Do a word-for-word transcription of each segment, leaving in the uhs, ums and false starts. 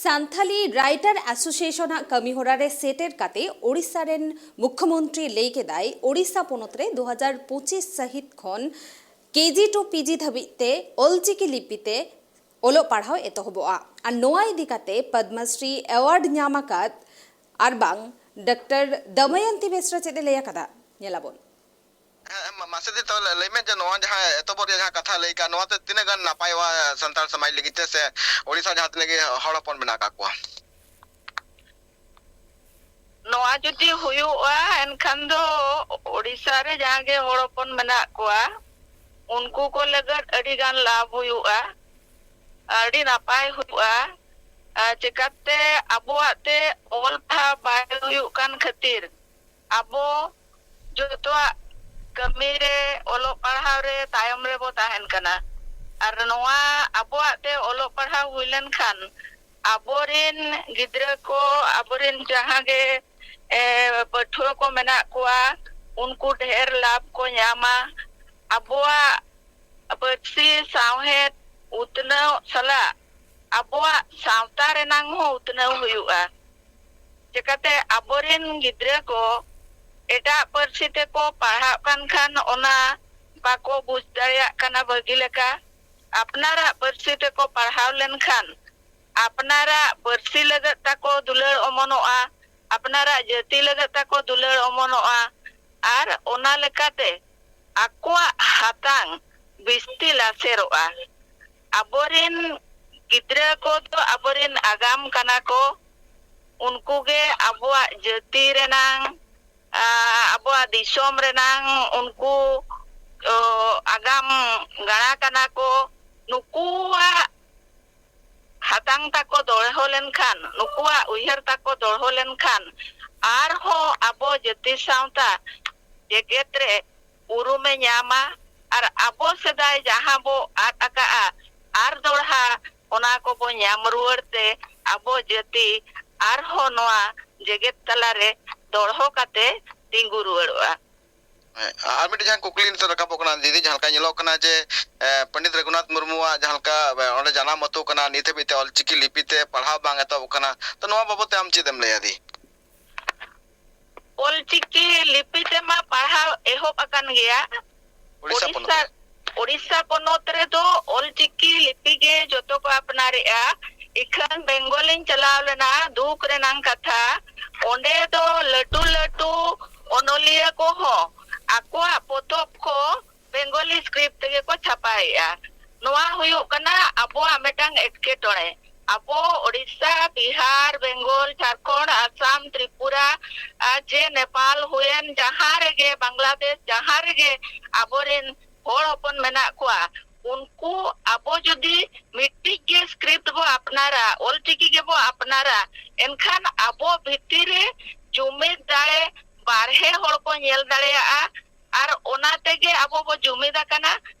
Santali writer association ᱟᱜ ᱠᱟᱹᱢᱤᱦᱚᱨᱟ ᱨᱮ ᱥᱮᱴᱮᱨ ᱠᱟᱛᱮ ᱳᱰᱤᱥᱟ ᱨᱮᱱ ᱢᱩᱠᱷᱭᱚᱢᱚᱱᱛᱨᱤ ᱞᱟᱹᱭ ᱠᱮᱫᱟᱭ, ᱳᱰᱤᱥᱟ ᱯᱚᱱᱚᱛ ᱨᱮ ᱫᱩ ᱦᱟᱡᱟᱨ ᱯᱚᱸᱪᱤᱥ ᱥᱟᱹᱦᱤᱛ ᱠᱷᱚᱱ ᱠᱮᱡᱤ ᱴᱩ ᱯᱤᱡᱤ ᱫᱷᱟᱹᱵᱤᱡ ᱛᱮ ᱚᱞᱪᱤᱠᱤ ᱞᱤᱯᱤ ᱛᱮ ᱚᱞᱚᱜ ᱯᱟᱲᱦᱟᱣ ᱮᱛᱚᱦᱚᱵᱚᱜᱼᱟ᱾ ᱟᱨ ᱱᱚᱣᱟ ᱤᱫᱤ ᱠᱟᱛᱮ ᱯᱚᱫᱽᱢᱚᱥᱨᱤ ᱮᱣᱟᱨᱰ ᱧᱟᱢ ᱟᱠᱟᱫ ᱟᱨ ᱵᱟᱝ ᱰᱟᱠᱛᱟᱨ ᱫᱟᱢᱟᱭᱚᱱᱛᱤ ᱵᱮᱥᱨᱟ ᱪᱮᱫ ᱮ ᱞᱟᱹᱭ ᱟᱠᱟᱫᱟ, ᱧᱮᱞᱟᱵᱚᱱ᱾ ᱦᱮᱸ, ᱢᱟ- ᱢᱟᱥᱮ ᱫᱤ, ᱛᱟᱦᱚᱞᱮ ᱞᱟᱹᱭ ᱢᱮ ᱡᱮ ᱱᱚᱣᱟ ᱡᱟᱦᱟᱸ ᱮᱛᱚᱦᱚᱵ ᱨᱮᱭᱟᱜ ᱡᱟᱦᱟᱸ ᱠᱟᱛᱷᱟ ᱞᱟᱹᱭ ᱠᱟᱜ, ᱱᱚᱣᱟ ᱛᱮ ᱛᱤᱱᱟᱹᱜ ᱜᱟᱱ ᱱᱟᱯᱟᱭᱚᱜᱼᱟ ᱥᱟᱱᱛᱟᱲ ᱥᱚᱢᱟᱡᱽ ᱞᱟᱹᱜᱤᱫ ᱛᱮ ᱥᱮ ᱳᱰᱤᱥᱟ ᱡᱟᱦᱟᱸ ᱛᱤᱱᱟᱹᱜ ᱜᱮ ᱦᱚᱲ ᱦᱚᱯᱚᱱ ᱢᱮᱱᱟᱜ ᱟᱠᱟᱫ ᱠᱚᱣᱟ? ᱱᱚᱣᱟ ᱡᱩᱫᱤ ᱦᱩᱭᱩᱜᱼᱟ, ᱮᱱᱠᱷᱟᱱ ᱫᱚ ᱳᱰᱤᱥᱟ ᱨᱮ ᱡᱟᱦᱟᱸ ᱜᱮ ᱦᱚᱲ ᱦᱚᱯᱚᱱ ᱢᱮᱱᱟᱜ ᱠᱚᱣᱟ, ᱩᱱᱠᱩ ᱠᱚ ᱞᱟᱹᱜᱤᱫ ᱟᱹᱰᱤ ᱜᱟᱱ ᱞᱟᱵᱷ ᱦᱩᱭᱩᱜᱼᱟ, ᱟᱹᱰᱤ ᱱᱟᱯᱟᱭ ᱦᱩᱭᱩᱜᱼᱟ᱾ ᱟᱨ ᱪᱮᱠᱟᱛᱮ ᱟᱵᱚᱣᱟᱜ ᱛᱮ ᱚᱞ ᱯᱟᱲᱦᱟᱣ ᱵᱟᱭ ᱦᱩᱭᱩᱜ ᱠᱟᱱ ᱠᱷᱟᱹᱛᱤᱨ ᱟᱵᱚ ᱡᱚᱛᱚᱣᱟᱜ ᱠᱟᱹᱢᱤ ᱨᱮ, ᱚᱞᱚᱜ ᱯᱟᱲᱦᱟᱣ ᱨᱮ ᱛᱟᱭᱚᱢ ᱨᱮᱵᱚ ᱛᱟᱦᱮᱱ ᱠᱟᱱᱟ᱾ ᱟᱨ ᱱᱚᱣᱟ ᱟᱵᱚᱣᱟᱜ ᱛᱮ ᱚᱞᱚᱜ ᱯᱟᱲᱦᱟᱣ ᱦᱩᱭ ᱞᱮᱱᱠᱷᱟᱱ ᱟᱵᱚᱨᱮᱱ ᱜᱤᱫᱽᱨᱟᱹ ᱠᱚ, ᱟᱵᱚᱨᱮᱱ ᱡᱟᱦᱟᱸ ᱜᱮ ᱮ, ᱯᱟᱹᱴᱷᱩᱣᱟᱹ ᱠᱚ ᱢᱮᱱᱟᱜ ᱠᱚᱣᱟ, ᱩᱱᱠᱩ ᱰᱷᱮᱨ ᱞᱟᱵᱷ ᱠᱚ ᱧᱟᱢᱟ᱾ ᱟᱵᱚᱣᱟᱜ ᱯᱟᱹᱨᱥᱤ ᱥᱟᱶᱦᱮᱫ ᱩᱛᱱᱟᱹᱣ ᱥᱟᱞᱟᱜ ᱟᱵᱚᱣᱟᱜ ᱥᱟᱶᱛᱟ ᱨᱮᱱᱟᱝ ᱦᱚᱸ ᱩᱛᱱᱟᱹᱣ ᱦᱩᱭᱩᱜᱼᱟ᱾ ᱪᱮᱠᱟᱛᱮ ᱟᱵᱚᱨᱮᱱ ᱜᱤᱫᱽᱨᱟᱹ ᱠᱚ ᱮᱴᱟᱜ ᱯᱟᱹᱨᱥᱤ ᱛᱮᱠᱚ ᱯᱟᱲᱦᱟᱜ ᱠᱟᱱ ᱠᱷᱟᱱ ᱚᱱᱟ ᱵᱟᱠᱚ ᱵᱩᱡᱽ ᱫᱟᱲᱮᱭᱟᱜ ᱠᱟᱱᱟ ᱵᱷᱟᱹᱜᱤ ᱞᱮᱠᱟ᱾ ᱟᱯᱱᱟᱨᱟᱜ ᱯᱟᱹᱨᱥᱤ ᱛᱮᱠᱚ ᱯᱟᱲᱦᱟᱣ ᱞᱮᱱᱠᱷᱟᱱ ᱟᱯᱱᱟᱨᱟᱜ ᱯᱟᱹᱨᱥᱤ ᱞᱟᱹᱜᱤᱫ ᱛᱟᱠᱚ ᱫᱩᱞᱟᱹᱲ ᱚᱢᱚᱱᱚᱜᱼᱟ, ᱟᱯᱱᱟᱨᱟᱜ ᱡᱟᱹᱛᱤ ᱞᱟᱹᱜᱤᱫ ᱛᱟᱠᱚ ᱫᱩᱞᱟᱹᱲ ᱚᱢᱚᱱᱚᱜᱼᱟ, ᱟᱨ ᱚᱱᱟ ᱞᱮᱠᱟᱛᱮ ᱟᱠᱚᱣᱟᱜ ᱦᱟᱛᱟᱝ ᱵᱤᱥᱛᱤ ᱞᱟᱥᱮᱨᱚᱜᱼᱟ᱾ ᱟᱵᱚᱨᱮᱱ ᱜᱤᱫᱽᱨᱟᱹ ᱠᱚᱫᱚ ᱟᱵᱚᱨᱮᱱ ᱟᱜᱟᱢ ᱠᱟᱱᱟ ᱠᱚ, ᱩᱱᱠᱩ ᱜᱮ ᱟᱵᱚᱣᱟᱜ ᱡᱟᱹᱛᱤ ᱨᱮᱱᱟᱝ, ᱟ, ᱟᱵᱚᱣᱟᱜ ᱫᱤᱥᱚᱢ ᱨᱮᱱᱟᱝ ᱩᱱᱠᱩ, ᱚ, ᱟᱜᱟᱢ ᱜᱟᱬᱟ ᱠᱟᱱᱟ ᱠᱚ᱾ ᱱᱩᱠᱩᱣᱟᱜ ᱦᱟᱛᱟᱝ ᱛᱟᱠᱚ ᱫᱚᱲᱦᱚ ᱞᱮᱱᱠᱷᱟᱱ, ᱱᱩᱠᱩᱣᱟᱜ ᱩᱭᱦᱟᱹᱨ ᱛᱟᱠᱚ ᱫᱚᱲᱦᱚ ᱞᱮᱱᱠᱷᱟᱱ, ᱟᱨᱦᱚᱸ ᱟᱵᱚ ᱡᱟᱹᱛᱤ ᱥᱟᱶᱛᱟ ᱡᱮᱜᱮᱛ ᱨᱮ ᱩᱨᱩᱢᱮ ᱧᱟᱢᱟ᱾ ᱟᱨ ᱟᱵᱚ ᱥᱮᱫᱟᱭ ᱡᱟᱦᱟᱸ ᱵᱚ ᱟᱫ ᱟᱠᱟᱜᱼᱟ, ᱟᱨ ᱫᱚᱲᱦᱟ ᱚᱱᱟ ᱠᱚᱵᱚ ᱧᱟᱢ ᱨᱩᱣᱟᱹᱲ ᱛᱮ ᱟᱵᱚ ᱡᱟᱹᱛᱤ ᱟᱨᱦᱚᱸ ᱱᱚᱣᱟ ᱡᱮᱜᱮᱛ ᱛᱟᱞᱟᱨᱮ ᱫᱚᱲᱦᱚ ᱠᱟᱛᱮ ᱛᱤᱸᱜᱩ ᱨᱩᱣᱟᱹᱲᱚᱜᱼᱟ᱾ ᱦᱮᱸ, ᱟᱨ ᱢᱤᱫᱴᱮᱱ ᱡᱟᱦᱟᱸ ᱠᱩᱠᱞᱤ ᱱᱤᱛᱚᱜ ᱨᱟᱠᱟᱵᱚᱜ ᱠᱟᱱᱟ ᱫᱤᱫᱤ, ᱡᱟᱦᱟᱸ ᱞᱮᱠᱟ ᱧᱮᱞᱚᱜ ᱠᱟᱱᱟ ᱡᱮ, ᱮ, ᱯᱚᱱᱰᱤᱛ ᱨᱚᱜᱷᱩᱱᱟᱛᱷ ᱢᱩᱨᱢᱩᱣᱟᱜ ᱡᱟᱦᱟᱸ ᱞᱮᱠᱟ, ᱮ, ᱚᱸᱰᱮ ᱡᱟᱱᱟᱢ ᱟᱹᱛᱩ ᱠᱟᱱᱟ, ᱱᱤᱛ ᱦᱟᱹᱵᱤᱡ ᱛᱮ ᱚᱞᱪᱤᱠᱤ ᱞᱤᱯᱤ ᱛᱮ ᱯᱟᱲᱦᱟᱣ ᱵᱟᱝ ᱮᱛᱚᱦᱚᱵ ᱠᱟᱱᱟ, ᱛᱚ ᱱᱚᱣᱟ ᱵᱟᱵᱚᱛ ᱛᱮ ᱟᱢ ᱪᱮᱫ ᱮᱢ ᱞᱟᱹᱭᱟ ᱫᱤ? ᱚᱞᱪᱤᱠᱤ ᱞᱤᱯᱤ ᱛᱮᱢᱟ ᱯᱟᱲᱦᱟᱣ ᱮᱦᱚᱵ ᱟᱠᱟᱱ ᱜᱮᱭᱟ᱾ ᱳᱰᱤᱥᱟ ᱯᱚᱱᱚᱛ ᱳᱰᱤᱥᱟ, ᱨᱮ᱾ ᱳᱰᱤᱥᱟ ᱯᱚᱱᱚᱛ ᱨᱮᱫᱚ ᱚᱞᱪᱤᱠᱤ ᱞᱤᱯᱤ ᱜᱮ ᱡᱚᱛᱚ ᱠᱚ ᱟᱯᱱᱟᱨᱮᱜᱼᱟ᱾ ᱤᱠᱷᱟᱹᱱ ᱵᱮᱝᱜᱚᱞᱤᱧ ᱪᱟᱞᱟᱣ ᱞᱮᱱᱟ, ᱫᱩᱠ ᱨᱮᱱᱟᱝ ᱠᱟᱛᱷᱟ, ᱚᱸᱰᱮ ᱫᱚ ᱞᱟᱹᱴᱩ ᱞᱟᱹᱴᱩ ᱚᱱᱚᱞᱤᱭᱟᱹ ᱠᱚᱦᱚᱸ ᱟᱠᱚᱣᱟᱜ ᱯᱚᱛᱚᱵ ᱠᱚ ᱵᱮᱝᱜᱚᱞᱤ ᱥᱠᱨᱤᱯᱴ ᱛᱮᱜᱮ ᱠᱚ ᱪᱷᱟᱯᱟᱭᱮᱜᱼᱟ᱾ ᱱᱚᱣᱟ ᱦᱩᱭᱩᱜ ᱠᱟᱱᱟ ᱟᱵᱚᱣᱟᱜ ᱢᱤᱫᱴᱟᱝ ᱮᱴᱠᱮᱴᱚᱬᱮ᱾ ᱟᱵᱚ ᱳᱰᱤᱥᱟ, ᱵᱤᱦᱟᱨ, ᱵᱮᱝᱜᱚᱞ, ᱡᱷᱟᱲᱠᱷᱚᱸᱰ, ᱟᱥᱟᱢ, ᱛᱨᱤᱯᱩᱨᱟ, ᱟᱨ ᱡᱮ ᱱᱮᱯᱟᱞ ᱦᱩᱭᱮᱱ, ᱡᱟᱦᱟᱸ ᱨᱮᱜᱮ, ᱵᱟᱝᱞᱟᱫᱮᱥ, ᱡᱟᱦᱟᱸ ᱨᱮᱜᱮ ᱟᱵᱚᱨᱮᱱ ᱦᱚᱲ ᱦᱚᱯᱚᱱ ᱢᱮᱱᱟᱜ ᱠᱚᱣᱟ, ᱩᱱᱠᱩ ᱟᱵᱚ ᱡᱩᱫᱤ ᱢᱤᱫᱴᱤᱡ ᱜᱮ ᱥᱠᱨᱤᱯᱴ ᱵᱚ ᱟᱯᱱᱟᱨᱟ, ᱚᱞᱪᱤᱠᱤ ᱜᱮᱵᱚ ᱟᱯᱱᱟᱨᱟ, ᱮᱱᱠᱷᱟᱱ ᱟᱵᱚ ᱵᱷᱤᱛᱤᱨ ᱨᱮ ᱡᱩᱢᱤᱫ ᱫᱟᱲᱮ ᱵᱟᱨᱦᱮ ᱦᱚᱲ ᱠᱚ ᱧᱮᱞ ᱫᱟᱲᱮᱭᱟᱜᱼᱟ᱾ ᱟᱨ ᱚᱱᱟ ᱛᱮᱜᱮ ᱟᱵᱚ ᱵᱚ ᱡᱩᱢᱤᱫ ᱟᱠᱟᱱᱟ,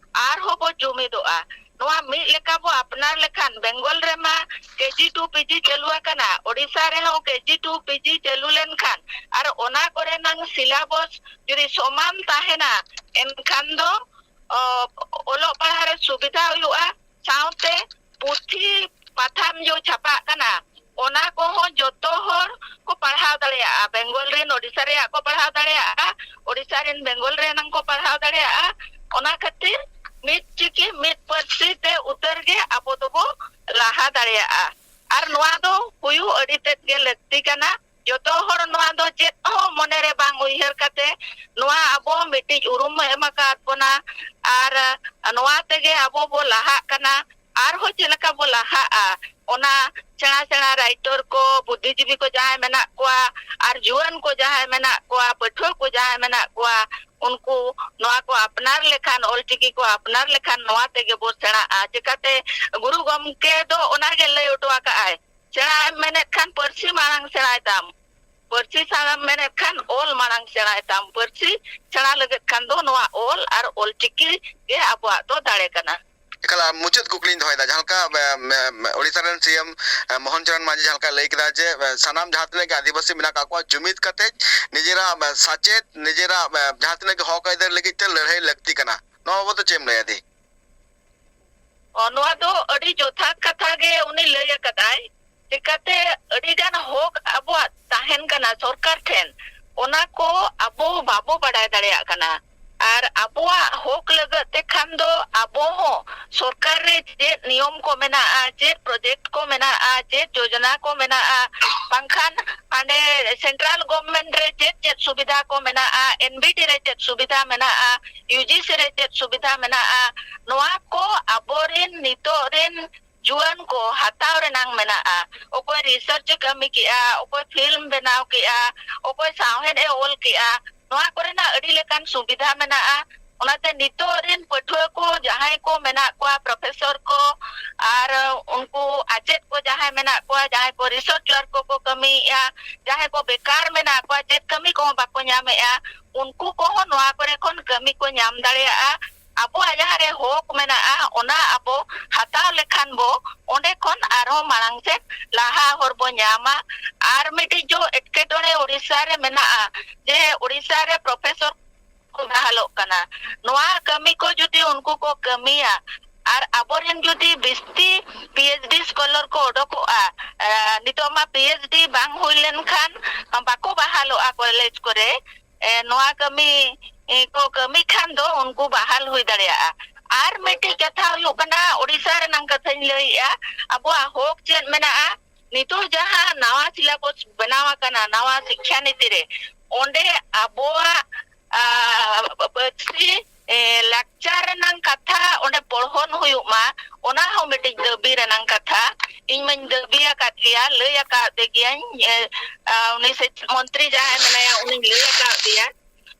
ᱟᱨᱦᱚᱸ ᱵᱚ ᱡᱩᱢᱤᱫᱚᱜᱼᱟ᱾ ᱱᱚᱣᱟ ᱢᱤᱫ ᱞᱮᱠᱟ ᱵᱚ ᱟᱯᱱᱟᱨ ᱞᱮᱠᱷᱟᱱ, ᱵᱮᱝᱜᱚᱞ ᱨᱮᱢᱟ ᱠᱮ ᱡᱤ ᱴᱩ ᱯᱤ ᱡᱤ ᱪᱟᱹᱞᱩ ᱟᱠᱟᱱᱟ, ᱳᱰᱤᱥᱟ ᱨᱮᱦᱚᱸ ᱠᱮ ᱡᱤ ᱴᱩ ᱯᱤ ᱡᱤ ᱪᱟᱹᱞᱩ ᱞᱮᱱᱠᱷᱟᱱ ᱟᱨ ᱚᱱᱟ ᱠᱚᱨᱮᱱᱟᱝ ᱥᱤᱞᱟᱵᱚᱥ ᱡᱩᱫᱤ ᱥᱚᱢᱟᱱ ᱛᱟᱦᱮᱱᱟ, ᱮᱱᱠᱷᱟᱱ ᱫᱚ, ᱚ, ᱚᱞᱚᱜ ᱯᱟᱲᱦᱟᱜ ᱨᱮ ᱥᱩᱵᱤᱫᱷᱟ ᱦᱩᱭᱩᱜᱼᱟ, ᱥᱟᱶᱛᱮ ᱯᱩᱛᱷᱤ ᱯᱟᱛᱷᱟᱢ ᱡᱚ ᱪᱷᱟᱯᱟᱜ ᱠᱟᱱᱟ, ᱚᱱᱟ ᱠᱚᱦᱚᱸ ᱡᱚᱛᱚ ᱦᱚᱲ ᱠᱚ ᱯᱟᱲᱦᱟᱣ ᱫᱟᱲᱮᱭᱟᱜᱼᱟ᱾ ᱵᱮᱝᱜᱚᱞ ᱨᱮᱱ ᱳᱰᱤᱥᱟ ᱨᱮᱭᱟᱜ ᱠᱚ ᱯᱟᱲᱦᱟᱣ ᱫᱟᱲᱮᱭᱟᱜᱼᱟ, ᱳᱰᱤᱥᱟ ᱨᱮᱱ ᱵᱮᱝᱜᱚᱞ ᱨᱮᱱᱟᱝ ᱠᱚ ᱯᱟᱲᱦᱟᱣ ᱫᱟᱲᱮᱭᱟᱜᱼᱟ᱾ ᱚᱱᱟ ᱠᱷᱟᱹᱛᱤᱨ ᱢᱤᱫ ᱪᱤᱠᱤ ᱢᱤᱫ ᱯᱟᱹᱨᱥᱤ ᱛᱮ ᱩᱛᱟᱹᱨ ᱜᱮ ᱟᱵᱚ ᱫᱚᱵᱚ ᱞᱟᱦᱟ ᱫᱟᱲᱮᱭᱟᱜᱼᱟ᱾ ᱟᱨ ᱱᱚᱣᱟ ᱫᱚ ᱦᱩᱭᱩᱜ ᱟᱹᱰᱤ ᱛᱮᱫ ᱜᱮ ᱞᱟᱹᱠᱛᱤ ᱠᱟᱱᱟ᱾ ᱡᱚᱛᱚ ᱦᱚᱲ ᱱᱚᱣᱟ ᱫᱚ ᱪᱮᱫ ᱦᱚᱸ ᱢᱚᱱᱮ ᱨᱮ ᱵᱟᱝ ᱩᱭᱦᱟᱹᱨ ᱠᱟᱛᱮ ᱱᱚᱣᱟ ᱟᱵᱚ ᱢᱤᱫᱴᱤᱡ ᱩᱨᱩᱢ ᱮ ᱮᱢ ᱟᱠᱟᱫ ᱵᱚᱱᱟ ᱟᱨ ᱱᱚᱣᱟ ᱛᱮᱜᱮ ᱟᱵᱚ ᱵᱚ ᱞᱟᱦᱟᱜ ᱠᱟᱱᱟ᱾ ᱟᱨᱦᱚᱸ ᱪᱮᱫ ᱞᱮᱠᱟ ᱵᱚ ᱞᱟᱦᱟᱜᱼᱟ, ᱚᱱᱟ ᱥᱮᱬᱟ ᱥᱮᱬᱟ ᱨᱟᱭᱴᱚᱨ ᱠᱚ, ᱵᱩᱫᱽᱫᱷᱤᱡᱤᱵᱤ ᱠᱚ ᱡᱟᱦᱟᱸᱭ ᱢᱮᱱᱟᱜ ᱠᱚᱣᱟ, ᱟᱨ ᱡᱩᱣᱟᱹᱱ ᱠᱚ ᱡᱟᱦᱟᱸᱭ ᱢᱮᱱᱟᱜ ᱠᱚᱣᱟ, ᱯᱟᱹᱴᱷᱩᱣᱟᱹ ᱠᱚ ᱡᱟᱦᱟᱸᱭ ᱢᱮᱱᱟᱜ ᱠᱚᱣᱟ, ᱩᱱᱠᱩ ᱱᱚᱣᱟ ᱠᱚ ᱟᱯᱱᱟᱨ ᱞᱮᱠᱷᱟᱱ, ᱚᱞᱪᱤᱠᱤ ᱠᱚ ᱟᱯᱱᱟᱨ ᱞᱮᱠᱷᱟᱱ ᱱᱚᱣᱟ ᱛᱮᱜᱮ ᱵᱚ ᱥᱮᱬᱟᱜᱼᱟ᱾ ᱪᱤᱠᱟᱹᱛᱮ ᱜᱩᱨᱩ ᱜᱚᱢᱠᱮ ᱫᱚ ᱚᱱᱟ ᱜᱮ ᱞᱟᱹᱭ ᱦᱚᱴᱚ ᱟᱠᱟᱫ ᱟᱭ, ᱥᱮᱬᱟ ᱮᱢ ᱢᱮᱱᱮᱫ ᱠᱷᱟᱱ ᱯᱟᱹᱨᱥᱤ ᱢᱟᱲᱟᱝ ᱥᱮᱬᱟᱭ ᱛᱟᱢ, ᱯᱟᱹᱨᱥᱤ ᱥᱮᱬᱟᱢ ᱢᱮᱱᱮᱫ ᱠᱷᱟᱱ ᱚᱞ ᱢᱟᱲᱟᱝ ᱥᱮᱬᱟᱭ ᱛᱟᱢ᱾ ᱯᱟᱹᱨᱥᱤ ᱥᱮᱬᱟ ᱞᱟᱹᱜᱤᱫ ᱠᱷᱟᱱ ᱫᱚ ᱱᱚᱣᱟ ᱚᱞ ᱟᱨ ᱚᱞᱪᱤᱠᱤ ᱜᱮ ᱟᱵᱚᱣᱟᱜ ᱫᱚ ᱫᱟᱲᱮ ᱠᱟᱱᱟ᱾ ᱮᱠᱟᱞ, ᱟᱨ ᱢᱩᱪᱟᱹᱫ ᱠᱩᱠᱞᱤᱧ ᱫᱚᱦᱚᱭᱮᱫᱟ, ᱡᱟᱦᱟᱸ ᱞᱮᱠᱟ, ᱮ, ᱮ, ᱮ, ᱳᱰᱤᱥᱟ ᱨᱮᱱ ᱥᱤ ᱮᱢ, ᱮ, ᱢᱳᱦᱚᱱ ᱪᱚᱨᱚᱬ ᱢᱟᱹᱡᱷᱤ ᱡᱟᱦᱟᱸ ᱞᱮᱠᱟᱭ ᱞᱟᱹᱭ ᱠᱮᱫᱟ ᱡᱮ, ᱮ, ᱥᱟᱱᱟᱢ ᱡᱟᱦᱟᱸ ᱛᱤᱱᱟᱹᱜ ᱜᱮ ᱟᱹᱫᱤᱵᱟᱹᱥᱤ ᱢᱮᱱᱟᱜ ᱠᱟᱜ ᱠᱚᱣᱟ, ᱡᱩᱢᱤᱫ ᱠᱟᱛᱮ ᱱᱤᱡᱮᱨᱟᱜ, ᱮ, ᱥᱟᱪᱮᱛ, ᱱᱤᱡᱮᱨᱟᱜ, ᱮ, ᱡᱟᱦᱟᱸ ᱛᱤᱱᱟᱹᱜ ᱜᱮ ᱦᱚᱠ ᱟᱹᱭᱫᱟᱹᱨ ᱞᱟᱹᱜᱤᱫ ᱛᱮ ᱞᱟᱹᱲᱦᱟᱹᱭ ᱞᱟᱹᱠᱛᱤ ᱠᱟᱱᱟ᱾ ᱱᱚᱣᱟ ᱵᱟᱵᱚᱫ ᱫᱚ ᱪᱮᱫ ᱮᱢ ᱞᱟᱹᱭᱟ, ᱫᱤ? ᱚ, ᱱᱚᱣᱟ ᱫᱚ ᱟᱹᱰᱤ ᱡᱚᱛᱷᱟᱛ ᱠᱟᱛᱷᱟ ᱜᱮ ᱩᱱᱤ ᱞᱟᱹᱭ ᱟᱠᱟᱫᱟᱭ᱾ ᱪᱤᱠᱟᱛᱮ ᱟᱹᱰᱤᱜᱟᱱ ᱦᱚᱠ ᱟᱵᱚᱣᱟᱜ ᱛᱟᱦᱮᱱ ᱠᱟᱱᱟ ᱥᱚᱨᱠᱟᱨ ᱴᱷᱮᱱ, ᱚᱱᱟ ᱠᱚ ᱟᱵᱚ ᱵᱟᱵᱚ ᱵᱟᱰᱟᱭ ᱫᱟᱲᱮᱭᱟᱜ ᱠᱟᱱᱟ᱾ ᱟᱨ ᱟᱵᱚᱣᱟᱜ ᱦᱚᱠ ᱞᱟᱹᱜᱤᱫ ᱛᱮ ᱠᱷᱟᱱ ᱫᱚ ᱟᱵᱚ ᱦᱚᱸ ᱥᱚᱨᱠᱟᱨ ᱨᱮ ᱪᱮᱫ ᱱᱤᱭᱚᱢ ᱠᱚ ᱢᱮᱱᱟᱜᱼᱟ, ᱪᱮᱫ ᱯᱨᱚᱡᱮᱠᱴ ᱠᱚ ᱢᱮᱱᱟᱜᱼᱟ, ᱪᱮᱫ ᱡᱳᱡᱚᱱᱟ ᱠᱚ ᱢᱮᱱᱟᱜᱼᱟ, ᱵᱟᱝᱠᱷᱟᱱ ᱦᱟᱸᱰᱮ ᱥᱮᱱᱴᱨᱟᱞ ᱜᱚᱵᱷᱢᱮᱱᱴ ᱨᱮ ᱪᱮᱫ ᱪᱮᱫ ᱥᱩᱵᱤᱫᱷᱟ ᱠᱚ ᱢᱮᱱᱟᱜᱼᱟ, ᱮᱱ ᱵᱤ ᱴᱤ ᱨᱮ ᱪᱮᱫ ᱥᱩᱵᱤᱫᱷᱟ ᱢᱮᱱᱟᱜᱼᱟ, ᱭᱩ ᱡᱤ ᱥᱤ ᱨᱮ ᱪᱮᱫ ᱥᱩᱵᱤᱫᱷᱟ ᱢᱮᱱᱟᱜᱼᱟ, ᱱᱚᱣᱟ ᱠᱚ ᱟᱵᱚᱨᱮᱱ ᱱᱤᱛᱚᱜ ᱨᱮᱱ ᱡᱩᱣᱟᱹᱱ ᱠᱚ ᱦᱟᱛᱟᱣ ᱨᱮᱱᱟᱝ ᱢᱮᱱᱟᱜᱼᱟ᱾ ᱚᱠᱚᱭ ᱨᱤᱥᱟᱨᱪ ᱮ ᱠᱟᱹᱢᱤ ᱠᱮᱜᱼᱟ, ᱚᱠᱚᱭ ᱯᱷᱤᱞᱢ ᱵᱮᱱᱟᱣ ᱠᱮᱜᱼᱟ, ᱚᱠᱚᱭ ᱥᱟᱶᱦᱮᱫ ᱮ ᱚᱞ ᱠᱮᱜᱼᱟ, ᱱᱚᱣᱟ ᱠᱚᱨᱮᱱᱟᱜ ᱟᱹᱰᱤ ᱞᱮᱠᱟᱱ ᱥᱩᱵᱤᱫᱷᱟ ᱢᱮᱱᱟᱜᱼᱟ᱾ ᱚᱱᱟᱛᱮ ᱱᱤᱛᱚᱜ ᱨᱮᱱ ᱯᱟᱹᱴᱷᱩᱣᱟᱹ ᱠᱚ ᱡᱟᱦᱟᱸᱭ ᱠᱚ ᱢᱮᱱᱟᱜ ᱠᱚᱣᱟ, ᱯᱨᱚᱯᱷᱮᱥᱚᱨ ᱠᱚ ᱟᱨ ᱩᱱᱠᱩ ᱟᱪᱮᱫ ᱠᱚ ᱡᱟᱦᱟᱸᱭ ᱢᱮᱱᱟᱜ ᱠᱚᱣᱟ, ᱡᱟᱦᱟᱸᱭ ᱠᱚ ᱨᱤᱥᱟᱨᱪ ᱣᱟᱨᱠ ᱠᱚᱠᱚ ᱠᱟᱹᱢᱤᱭᱮᱜᱼᱟ, ᱡᱟᱦᱟᱸᱭ ᱠᱚ ᱵᱮᱠᱟᱨ ᱢᱮᱱᱟᱜ ᱠᱚᱣᱟ, ᱪᱮᱫ ᱠᱟᱹᱢᱤ ᱠᱚᱦᱚᱸ ᱵᱟᱠᱚ ᱧᱟᱢᱮᱜᱼᱟ, ᱩᱱᱠᱩ ᱠᱚᱦᱚᱸ ᱱᱚᱣᱟ ᱠᱚᱨᱮ ᱠᱷᱚᱱ ᱠᱟᱹᱢᱤ ᱠᱚ ᱧᱟᱢ ᱫᱟᱲᱮᱭᱟᱜᱼᱟ᱾ ᱟᱵᱚᱣᱟᱜ ᱡᱟᱦᱟᱸ ᱨᱮ ᱦᱚᱠ ᱢᱮᱱᱟᱜᱼᱟ, ᱚᱱᱟ ᱟᱵᱚ ᱦᱟᱛᱟᱣ ᱞᱮᱠᱷᱟᱱ ᱵᱚ, ᱚᱸᱰᱮ ᱠᱷᱚᱱ ᱟᱨᱦᱚᱸ ᱢᱟᱲᱟᱝ ᱥᱮᱫ ᱞᱟᱦᱟ ᱦᱚᱨ ᱵᱚ ᱧᱟᱢᱟ᱾ ᱟᱨ ᱢᱤᱫᱴᱤᱡ ᱡᱚ ᱮᱴᱠᱮᱴᱚᱬᱮ ᱳᱰᱤᱥᱟ ᱨᱮ ᱢᱮᱱᱟᱜᱼᱟ, ᱡᱮ ᱳᱰᱤᱥᱟ ᱨᱮ ᱯᱨᱚᱯᱷᱮᱥᱚᱨ ᱠᱚ ᱵᱟᱦᱟᱞᱚᱜ ᱠᱟᱱᱟ᱾ ᱱᱚᱣᱟ ᱠᱟᱹᱢᱤ ᱠᱚ ᱡᱩᱫᱤ ᱩᱱᱠᱩ ᱠᱚ ᱠᱟᱹᱢᱤᱭᱟ ᱟᱨ ᱟᱵᱚᱨᱮᱱ ᱡᱩᱫᱤ ᱵᱤᱥᱛᱤ ᱯᱤ ᱮᱭᱤᱪ ᱰᱤ ᱥᱠᱚᱞᱟᱨ ᱠᱚ ᱚᱰᱚᱠᱚᱜᱼᱟ, ᱮ, ᱱᱤᱛᱚᱜ ᱢᱟ ᱯᱤ ᱮᱭᱤᱪ ᱰᱤ ᱵᱟᱝ ᱦᱩᱭ ᱞᱮᱱᱠᱷᱟᱱ ᱵᱟᱠᱚ ᱵᱟᱦᱟᱞᱚᱜᱼᱟ ᱠᱚᱞᱮᱡᱽ ᱠᱚᱨᱮ᱾ ᱮ, ᱱᱚᱣᱟ ᱠᱟᱹᱢᱤ, ᱮ, ᱠᱚ ᱠᱟᱹᱢᱤ ᱠᱷᱟᱱ ᱫᱚ ᱩᱱᱠᱩ ᱵᱟᱦᱟᱞ ᱦᱩᱭ ᱫᱟᱲᱮᱭᱟᱜᱼᱟ᱾ ᱟᱨ ᱢᱤᱫᱴᱤᱡ ᱠᱟᱛᱷᱟ ᱦᱩᱭᱩᱜ ᱠᱟᱱᱟ, ᱳᱰᱤᱥᱟ ᱨᱮᱱᱟᱜ ᱠᱟᱛᱷᱟᱧ ᱞᱟᱹᱭᱮᱜᱼᱟ, ᱟᱵᱚᱣᱟᱜ ᱦᱚᱠ ᱪᱮᱫ ᱢᱮᱱᱟᱜᱼᱟ? ᱱᱤᱛᱚᱜ ᱡᱟᱦᱟᱸ ᱱᱟᱣᱟ ᱥᱤᱞᱟᱵᱚᱥ ᱵᱮᱱᱟᱣ ᱟᱠᱟᱱᱟ, ᱱᱟᱣᱟ ᱥᱤᱠᱠᱷᱟ ᱱᱤᱛᱤ ᱨᱮ, ᱚᱸᱰᱮ ᱟᱵᱚᱣᱟᱜ, ᱟ, ᱯᱟᱹᱨᱥᱤ, ᱮ, ᱞᱟᱠᱪᱟᱨ ᱨᱮᱱᱟᱜ ᱠᱟᱛᱷᱟ ᱚᱸᱰᱮ ᱯᱚᱲᱦᱚᱱ ᱦᱩᱭᱩᱜ ᱢᱟ, ᱚᱱᱟ ᱦᱚᱸ ᱢᱤᱫᱴᱤᱡ ᱫᱟᱹᱵᱤ ᱨᱮᱱᱟᱜ ᱠᱟᱛᱷᱟ᱾ ᱤᱧ ᱢᱟᱧ ᱫᱟᱹᱵᱤ ᱟᱠᱟᱫ ᱜᱮᱭᱟ, ᱞᱟᱹᱭ ᱟᱠᱟᱫ ᱜᱮᱭᱟᱧ, ᱮ, ᱟ, ᱩᱱᱤ ᱥᱮᱪᱮᱫ ᱢᱚᱱᱛᱨᱤ ᱡᱟᱦᱟᱸᱭ ᱢᱮᱱᱟᱭᱟ, ᱩᱱᱤᱧ ᱞᱟᱹᱭ ᱟᱠᱟᱫ ᱜᱮᱭᱟ᱾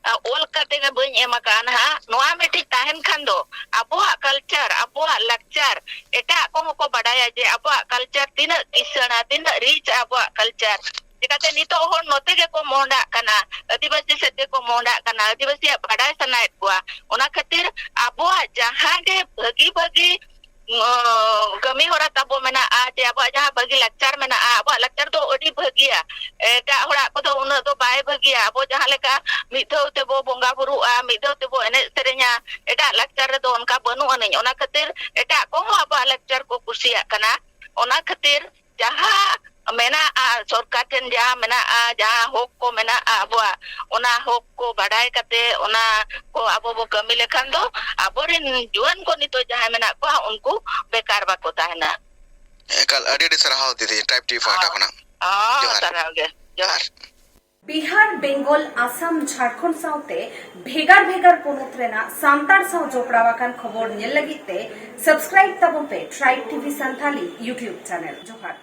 ᱟ, ᱚᱞ ᱠᱟᱛᱮ ᱜᱮ ᱵᱟᱹᱧ ᱮᱢ ᱟᱠᱟᱫᱼᱟ ᱱᱟᱦᱟᱜ᱾ ᱱᱚᱣᱟ ᱢᱤᱫᱴᱤᱡ ᱛᱟᱦᱮᱱ ᱠᱷᱟᱱ ᱫᱚ ᱟᱵᱚᱣᱟᱜ ᱠᱟᱞᱪᱟᱨ, ᱟᱵᱚᱣᱟᱜ ᱞᱟᱠᱪᱟᱨ, ᱮᱴᱟᱜ ᱠᱚᱦᱚᱸ ᱠᱚ ᱵᱟᱰᱟᱭᱟ ᱡᱮ ᱟᱵᱚᱣᱟᱜ ᱠᱟᱞᱪᱟᱨ ᱛᱤᱱᱟᱹᱜ ᱠᱤᱥᱟᱹᱬᱟ, ᱛᱤᱱᱟᱹᱜ ᱨᱤᱪ ᱟᱵᱚᱣᱟᱜ ᱠᱟᱞᱪᱟᱨ᱾ ᱪᱤᱠᱟᱹᱛᱮ ᱱᱤᱛᱚᱜ ᱦᱚᱲ ᱱᱚᱛᱮ ᱜᱮᱠᱚ ᱢᱚᱦᱰᱟᱜ ᱠᱟᱱᱟ, ᱟᱹᱫᱤᱵᱟᱹᱥᱤ ᱥᱮᱫ ᱜᱮᱠᱚ ᱢᱚᱦᱰᱟᱜ ᱠᱟᱱᱟ, ᱟᱹᱫᱤᱵᱟᱹᱥᱤᱭᱟᱜ ᱵᱟᱰᱟᱭ ᱥᱟᱱᱟᱭᱮᱫ ᱠᱚᱣᱟ᱾ ᱚᱱᱟ ᱠᱷᱟᱹᱛᱤᱨ ᱟᱵᱚᱣᱟᱜ ᱡᱟᱦᱟᱸ ᱜᱮ ᱵᱷᱟᱹᱜᱤ ᱵᱷᱟᱹᱜᱤ ᱠᱟᱹᱢᱤ ᱦᱚᱨᱟ ᱛᱟᱵᱚ ᱢᱮᱱᱟᱜᱼᱟ, ᱡᱮ ᱟᱵᱚᱣᱟᱜ ᱡᱟᱦᱟᱸ ᱵᱷᱟᱹᱜᱤ ᱞᱟᱠᱪᱟᱨ ᱢᱮᱱᱟᱜᱼᱟ, ᱟᱵᱚᱣᱟᱜ ᱞᱟᱠᱪᱟᱨ ᱫᱚ ᱟᱹᱰᱤ ᱵᱷᱟᱹᱜᱤᱭᱟ᱾ ᱮᱴᱟᱜ ᱦᱚᱲᱟᱜ ᱠᱚᱫᱚ ᱩᱱᱟᱹᱜ ᱫᱚ ᱵᱟᱭ ᱵᱷᱟᱹᱜᱤᱭᱟ᱾ ᱟᱵᱚ ᱡᱟᱦᱟᱸ ᱞᱮᱠᱟ ᱢᱤᱫ ᱫᱷᱟᱣ ᱛᱮᱵᱚ ᱵᱚᱸᱜᱟ ᱵᱩᱨᱩᱜᱼᱟ, ᱢᱤᱫ ᱫᱷᱟᱣ ᱛᱮᱵᱚ ᱮᱱᱮᱡ ᱥᱮᱨᱮᱧᱟ, ᱮᱴᱟᱜ ᱞᱟᱠᱪᱟᱨ ᱨᱮᱫᱚ ᱚᱱᱠᱟ ᱵᱟᱹᱱᱩᱜ ᱟᱹᱱᱤᱡ᱾ ᱚᱱᱟ ᱠᱷᱟᱹᱛᱤᱨ ᱮᱴᱟᱜ ᱠᱚᱦᱚᱸ ᱟᱵᱚᱣᱟᱜ ᱞᱟᱠᱪᱟᱨ ᱠᱚ ᱠᱩᱥᱤᱭᱟᱜ ᱠᱟᱱᱟ᱾ ᱚᱱᱟ ᱠᱷᱟᱹᱛᱤᱨ ᱡᱟᱦᱟᱸ ᱢᱮᱱᱟᱜᱼᱟ, ᱥᱚᱨᱠᱟᱨ ᱴᱷᱮᱱ ᱡᱟᱦᱟᱸ ᱢᱮᱱᱟᱜᱼᱟ, ᱡᱟᱦᱟᱸ ᱦᱚᱠ ᱠᱚ ᱢᱮᱱᱟᱜᱼᱟ ᱟᱵᱚᱣᱟᱜ, ᱚᱱᱟ ᱦᱚᱠ ᱠᱚ ᱵᱟᱰᱟᱭ ᱠᱟᱛᱮ ᱚᱱᱟ ᱠᱚ ᱟᱵᱚ ᱵᱚ ᱠᱟᱹᱢᱤ ᱞᱮᱠᱷᱟᱱ ᱫᱚ ᱟᱵᱚᱨᱮᱱ ᱡᱩᱣᱟᱹᱱ ᱠᱚ ᱱᱤᱛᱚᱜ ᱡᱟᱦᱟᱸᱭ ᱢᱮᱱᱟᱜ ᱠᱚᱣᱟ, ᱩᱱᱠᱩ ᱵᱮᱠᱟᱨ ᱵᱟᱠᱚ ᱛᱟᱦᱮᱱᱟ᱾ ᱮᱠᱟᱞ, ᱟᱹᱰᱤ ᱟᱹᱰᱤ ᱥᱟᱨᱦᱟᱣ ᱫᱤᱫᱤ, ᱴᱨᱟᱭᱤᱵᱽ ᱴᱤᱵᱷᱤ ᱯᱟᱦᱴᱟ ᱠᱷᱚᱱᱟᱜ᱾ ᱦᱚᱸ, ᱡᱚᱦᱟᱨ᱾ ᱥᱟᱨᱦᱟᱣ ᱜᱮ᱾ ᱡᱚᱦᱟᱨ᱾ ᱵᱤᱦᱟᱨ, ᱵᱮᱝᱜᱚᱞ, ᱟᱥᱟᱢ, ᱡᱷᱟᱲᱠᱷᱚᱸᱰ ᱥᱟᱶᱛᱮ ᱵᱷᱮᱜᱟᱨ ᱵᱷᱮᱜᱟᱨ ᱯᱚᱱᱚᱛ ᱨᱮᱱᱟᱜ ᱥᱟᱱᱛᱟᱲ ᱥᱟᱶ ᱡᱚᱯᱲᱟᱣ ᱟᱠᱟᱱ ᱠᱷᱚᱵᱚᱨ ᱧᱮᱞ ᱞᱟᱹᱜᱤᱫ ᱛᱮ subscribe ᱛᱟᱵᱚᱱ ᱯᱮ Tribe T V Santali YouTube channel᱾ ᱡᱚᱦᱟᱨ᱾